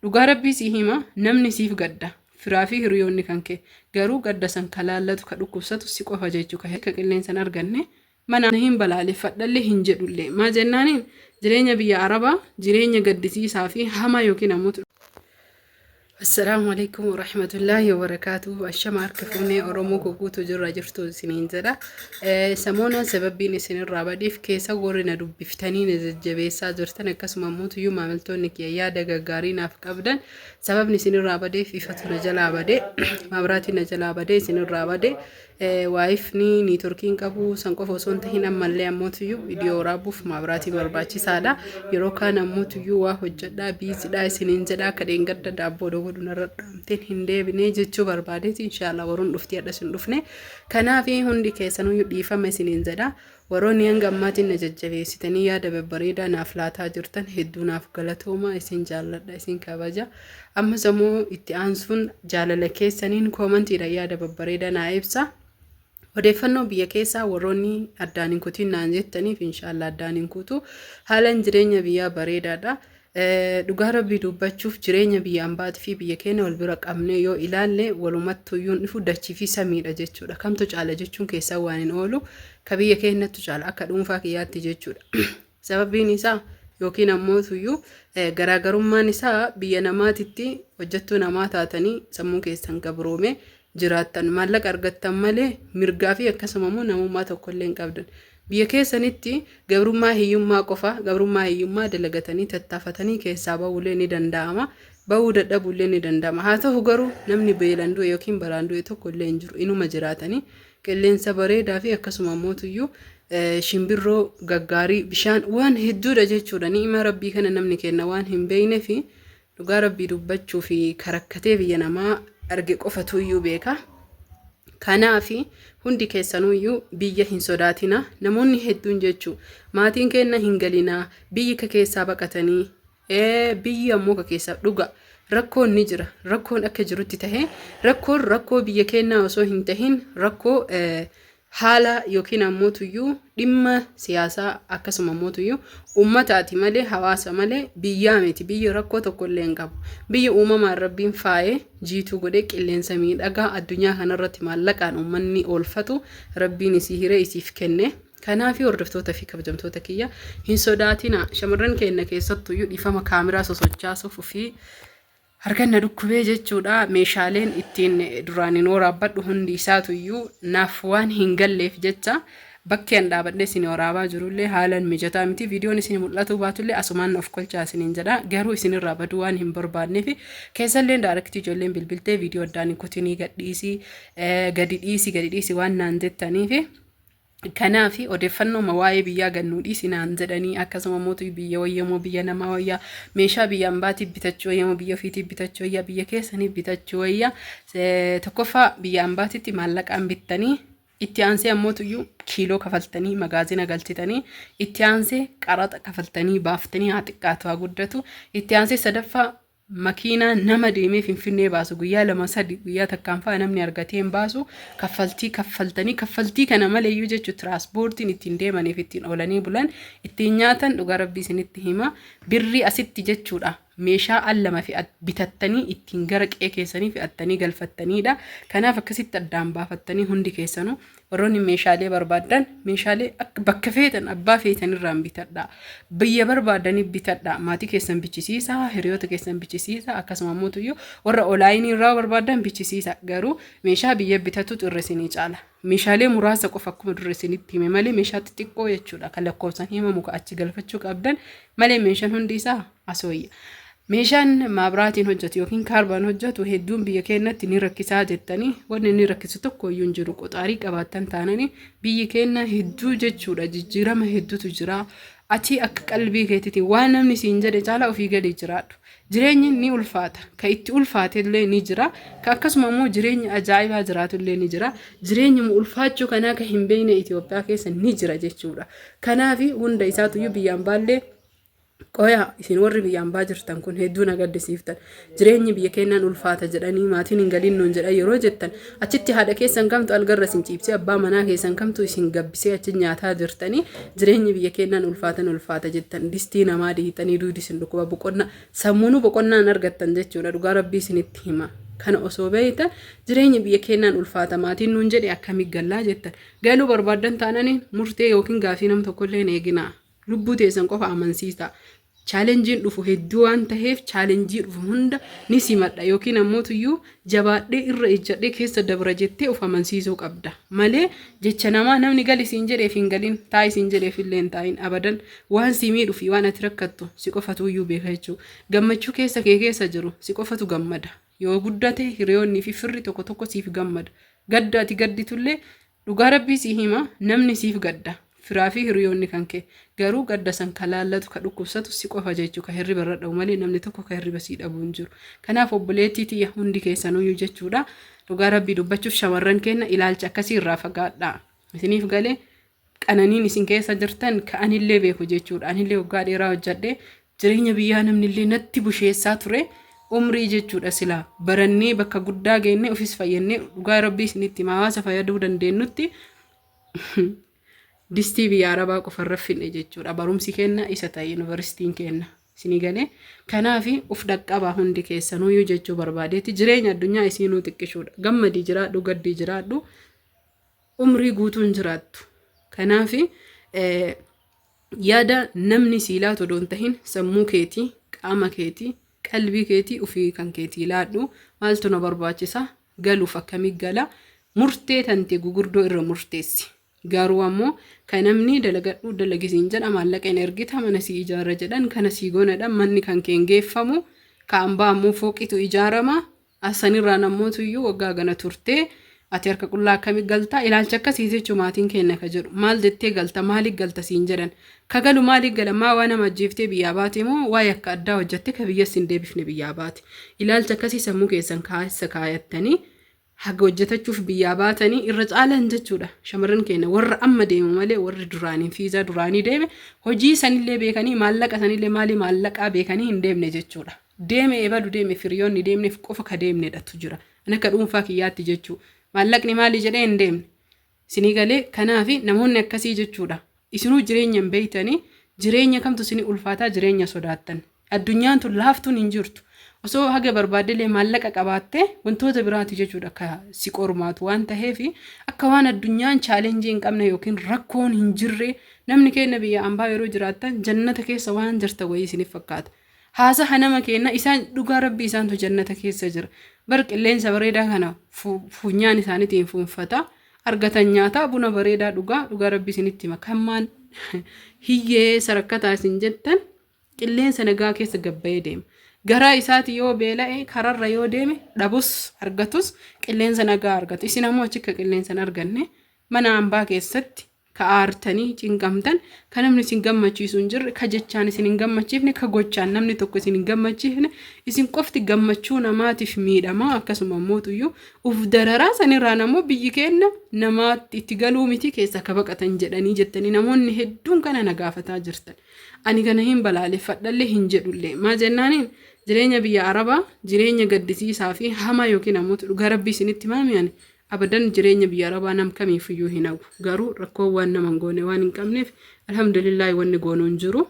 Dhugaa Rabbii sii hima namni siif gadda firaa fi hiriyoonni kan kee garuu gadda san ka laallatu ka dhukkubsatu si qofa jechu ka qilleensa hin arganne mana hin balaaleffadhalle hin jedhulle maa jennaaniin jireenya biyya arabaa jireenya gaddisiisaa fi hamaa yookiin ammoo Assalaamu alaikum warahmatullaahi wabarakaatuh. Ashama harka fuunee Oromoo koo guutuu jirra jirtu isiniin jedha. Samoona sababbiin isinirraa badiif keessa warri na dubbiftanii na jajjabeessaa jirtan akkasuma immoo tuyyuu maamiltoonni kiyya yaada gaggaarii naaf qabdan sababni isinirraa badeef ifatu na jalaa bade mabraatiin na jalaa bade isinirraa bade Waayifni niitorkii hin qabu san qofa osoo hin tahin ammallee ammootuyyuu viidiyoo waraabuuf maabraatiin barbaachisaadha. Yeroo kaan ammootuyyuu waa hojjedhaa biizidhaa isiniin jedha akka dheengadda daabboo godhu narra dhaamteen hin deebine jechuu barbaadeeti inshaallah boruun dhufti hadhas hin dhufne. Kanaaf hundi keessanuyyuu dhiifama isiniin jedha. Warroonni hanga ammaatiin na jajjabeessitanii yaada babbareedaa naaf laataa jirtan hedduu naaf galatoomaa isin jaalladha isin kabaja. Ammas ammoo itti aansuun jaalala keessaniin koomantiidhaan yaada babbareedaa naa ibsa. Odeeffannoo biyya keessaa warroonni addaan hin kutiin naan jettaniif inshaallah addaan hin kutu. Haalan jireenya biyyaa bareedaadha. Dhugaa rabbii dubbachuuf jireenya biyya ambaatii fi biyya keenya wal bira qabnee yoo ilaalle walumattuyyuu hin dhufu dachii fi samiidha jechuudha. Kamtu caala jechuun keessaa waan hin oolu ka biyya keenyattu caala akka dhuunfaa kiyyaatti jechuudha. Sababiin isaa yookiin ammoo tuyyuu garaagarummaan isaa biyya namaatitti hojjettuu namaa taatanii sammuu keessan gabroome jiraattan maallaqa argattan malee mirgaa fi akkasuma immoo namummaa tokkollee hin qabdan. Biyya keessanitti gabrummaa hiyyummaa qofa, gabrummaa hiyyummaa dalagatanii tattaafatanii keessaa ba'uullee ni danda'ama. Ba'uu dadhabuullee ni danda'ama. Haa ta'u garuu namni beelan du'e yookiin balaan du'e tokko illee hin jiru. Inuma jiraatanii qilleensa bareedaa fi akkasuma immoo tuyyuu shimbirroo gaggaarii bishaan waan hedduudha jechuudha. Ni'imaa rabbii kana namni kenna waan hin beeknee fi Dhugaa rabbii dubbachuu fi ka rakkatee biyya namaa arge qofatuuyyuu beeka. Kanaafi hundi keessanuuyyuu biyya hin sodaatina. Namoonni hedduun jechuu maatiin keenna hin galinaa biyyi ka keessaa baqatanii biyyi ammoo ka keessaa dhuga rakkoon ni jira. Rakkoon akka jirutti tahee rakkoon rakkoo biyya keennaa osoo hin tahin rakkoo haala yookiin ammoo tuyyuu dhimma siyaasaa akkasuma ammoo tuyyuu ummataati malee hawaasa malee biyyaa miti. Biyyi rakkoo tokko illee hin qabu. Biyya uumamaan rabbiin faayee jiituu godhee qilleensa miidhagaa addunyaa kanarratti maallaqaan uummanni oolfatu rabbiin isii hiree isiif kenne. Kanaafi hordoftoota fi kabajamtoota kiyya hin sodaatina. Shamarran keenya keessattuyyuu dhiifama kaameraa sosochaasuuf fi Harkan na dhukkubee jechuudha. Meeshaaleen ittiin duraaniin waraabbadhu hundi isaatuyyuu naaf waan hin galleef jecha bakki an dhaabadhee isin waraabaa jirullee haalan mijataa miti. Viidiyoon isin mul'atuu baatullee asumaan of kolchaa isiniin jedha. Garuu isinirraa baduu waan hin barbaadneef keessallee daarektii ijoolleen bilbiltee viidiyoo addaan hin kutinii gadhiisii gadi dhiisi gadi dhiisi waan naan jettaniifi. Kanaaf odeeffannooma waa'ee biyyaa gad nuu dhiisi naan jedhanii akkasuma mootu biyya wayya moo biyya namaa wayya meeshaa biyya ambaatiif bitachuu wayya moo biyya ofiitiif bitachuu wayya biyya keessaniif bitachuu wayya tokkoffaa biyya ambaatitti maallaqaan bittanii itti aansee ammoo tuyyuu kiiloo kafaltanii magaazina galchitanii itti aansee qaraxa kafaltanii baaftanii haa xiqqaatu haa guddatu itti aansee sadaffaa Makiinaa nama deemee Finfinnee baasu guyyaa lama sadi guyyaa takkaan fa'a namni argatee hin baasu kaffaltii kaffaltanii kaffaltii kana maleeyyuu jechuun tiraanspoortiin ittiin deemaniif ittiin oolanii bulan ittiin nyaatan dhugaa rabbii isinitti hima birrii asitti jechuudha meeshaa al lama bitattanii ittiin gara qe'ee keessanii fe'attanii galfattaniidha kanaaf akkasitti addaan baafattanii hundi keessanuu Warroonni meeshaalee barbaaddan meeshaalee akka bakka feetan abbaa feetan irraan bitadhaa. Biyya barbaadanii bitadhaa. Maatii keessan bichisiisaa, hiriyoota keessan bichisiisaa, akkasuma immoo tuyyuu warra olaayinii irraa barbaaddan bichisiisaa. Garuu meeshaa biyya bitatutu irra isinii caala. Meeshaalee muraasa qofa akkuma dura isinitti hime malee meeshaa xixiqqoo jechuudha. Kan lakkoofsaan himamu kan achi galfachuu qabdan malee meeshaan hundi isaa asooyya. Meeshaan maabraatiin hojjetu yookiin kaarbaan hojjetu hedduun biyya keenyatti ni rakkisaa jettanii wanni inni rakkisu tokko iyyuu hin jiru. Qoxaarii qabaattan taananii biyyi keenya hedduu jechuudha jijjiirama hedduutu jira. Ati akka qalbii keetiitiin waan namni siin jedhe caalaa ofii gadi jiraadhu. Jireenyi ni ulfaata. Ka itti ulfaate illee ni jira. Ka akkasuma immoo jireenya ajaa'ibaa jiraatu illee ni jira. Jireenyuma ulfaachuu kanaa ka hin beekne Itoophiyaa keessa ni jira jechuudha. Kanaaf hunda isaatuyyuu biyyaan baallee Qoyaa isin warri biyya ambaa jirtan kun hedduu na gaddisiiftan. Jireenyi biyya keenyaan ulfaata jedhanii maatiin hin galin nuun jedhan yeroo jettan, achitti haadha keessan kamtu algarra isin ciibsee, abbaa manaa keessan kamtu isin gabbisee achi nyaataa jirtanii jireenyi biyya keenyaan ulfaatan ulfaata jettan, distii namaa dhiitanii duudi isin dhukkuba, boqonnaa sammuunuu boqonnaa hin argattan jechuudha. Dhugaa Rabbii isinitti hima. Kana osoo beektan jireenyi biyya keenyaan ulfaata maatiin nuun jedhe akkamii gallaa jettan. Galuu barbaaddan taananiin murtee yookiin gaafii nam tokkollee hin eeginaa. Lubbuu teessan qofa amansiisaa. Chaalenjiin dhufu hedduu waan taheef chaalenjii dhufu hunda ni simadha yookiin ammoo tuyyuu jabaadhee irra ejjadhee keessa dabra jettee of amansiisuu qabda. Malee jecha namaa namni gali siin jedheef hin galin, taa'i siin jedheef illee hin taa'in, abadan waan si miidhu fi waan ati rakkattu si qofatuuyyuu beeka jechuudha. Gammachuu keessa kee keessa jiru si qofatu gammada. Yoo guddate hiriyoonnii fi firri tokko tokko siif gammada. Gadda ati gadditullee, dhugaa Rabbii sii hima, namni siif gadda. Firaa fi hiriyoonni kan kee. Garuu gadda san ka laallatu, ka dhukkubsatu si qofa jechu, ka hirriba irra dhabu malee namni tokko ka hirriba sii dhabu hin jiru. Kanaaf obboleettii tiyya, hundi keessanuyyuu jechuudha. Dhugaa Rabbii dubbachuuf shamarran keenna ilaalcha akkasii irraa fagaadhaa. Isiniif galee? Qananiin isin keessa jirtan ka anillee beeku jechuudha. Anillee waggaa dheeraa hojjadhe, jireenya biyyaa namnillee natti busheessaa ture, umrii jechuudha. Silaa barannee bakka guddaa geenne ofis fayyannee, dhugaa Rabbii isinitti hima, hawaasa fayyaduu dandeenyutti distii biyya arabaa qofarra finne jechuudha. Barumsi kenna isa ta'e yuunivarsiitiin kenna. Isinii galee? Kanaaf uf dhaqqabaa hundi keessanuyyuu jechuu barbaadeeti. Jireenya addunyaa isiinuu xiqqishuudha. Gammadii jiraadhu, gaddii jiraadhu. Umrii guutuu hin jiraattu. Kanaaf yaada namni sii laatu odoo hin tahin sammuu keetii, qaama keetii, qalbii keetii ofii kan keetii laadhu. Maaltu na barbaachisa? Galuuf akkamii gala? Murtee tante gugurdoo irra murteessi. Garuu ammoo kan namni dalagadhuu dalagi siin jedha, maallaqa hin ergita, mana sii ijaarra jedhan, kana sii goonadha, manni kan kee hin geeffamu, ka ambaa ammoo fooqitu ijaarama. Sanirraan ammootu iyyuu waggaa gana turtee ati harka qullaa akkami galta? Ilaalcha akkasii jechuun maatiin keenya ka jedhu, maal jettee galta, maaliif galta siin jedhan. Ka galu maaliif gala? Maa waa nama ajjeeftee biyyaa baate moo waa yakka addaa hojjatte ka biyyas hin deebifne biyyaa baate? Ilaalcha akkasii sammuu keessan keessa kaayattanii haga hojjetachuuf biyyaa baatanii irra caalan jechuudha. Shamarran keenya warra amma deemu malee warri duraanii fiizaa duraanii deeme hojii sanillee beekanii, maallaqa sanillee maalii maallaqaa beekanii hin deemne jechuudha. Deeme ebalu deeme, firiyoonni deemneef qofa ka deemnedhatu jira. Ani akka dhuunfaa kiyyaatti jechuu. Maallaqni maali jedhee hin deemne. Isinii galee? Kanaafi namoonni akkasii jechuudha. Isinuu jireenya hin beeytanii, jireenya kamtu isinii ulfaataa, jireenya sodaattan. Addunyaan tun laaftuun hin jirtu. Osoo haga barbaaddellee maallaqa qabaattee wantoota biraati jechuudha ka si qormaatu waan taheef, akka waan addunyaan chaalenjii hin qabne yookiin rakkoon hin jirre, namni keenya biyya ambaa yeroo jiraattan jannata keessa waan jirtan wayii isiniif fakkaata. Haasaha nama keenna isaan, dhugaa Rabbii isaantu jannata keessa jira. Bar qilleensa bareedaa kana funyaan isaaniitiin fuunfata. Argatan nyaataa, buna bareedaa dhugaa, dhugaa Rabbii isinitti hima. Kan maan hiyyee sarakkataa isin jettan qilleensa nagaa keessa gabbayee deema. Garaa isaati yoo beela'e, kararra yoo deeme, dhabus argatus qilleensa nagaa argatu. Isin ammoo achi akka qilleensa hin arganne mana hambaa keessatti ka aartanii cinqamtan, ka namni isin gammachiisu hin jirre, ka jechaan isin hin gammachiifne, ka gochaan namni tokko isin hin gammachiifne, isin qofti gammachuu namaatiif miidhamaa, akkasuma mootuyyuu uf dararaa, sanirraan ammoo biyyi keenna namaatti itti galuu miti keessa ka baqatan jedhanii jettanii namoonni hedduun kana na gaafataa jirtan. Ani kana hin balaaleffadhallee hin jedhullee. Maa jennaaniin jireenya biyya Arabaa jireenya gaddisiisaa fi hamaa yookiin ammoo dhugaa Rabbii isinitti maami, ani abadan jireenya biyya Arabaa nam kamiifiyyuu hin hawwu. Garuu rakkoon waan nama hin goone waan hin qabneef, alhamdulillaahi, wanni goonu hin jiru.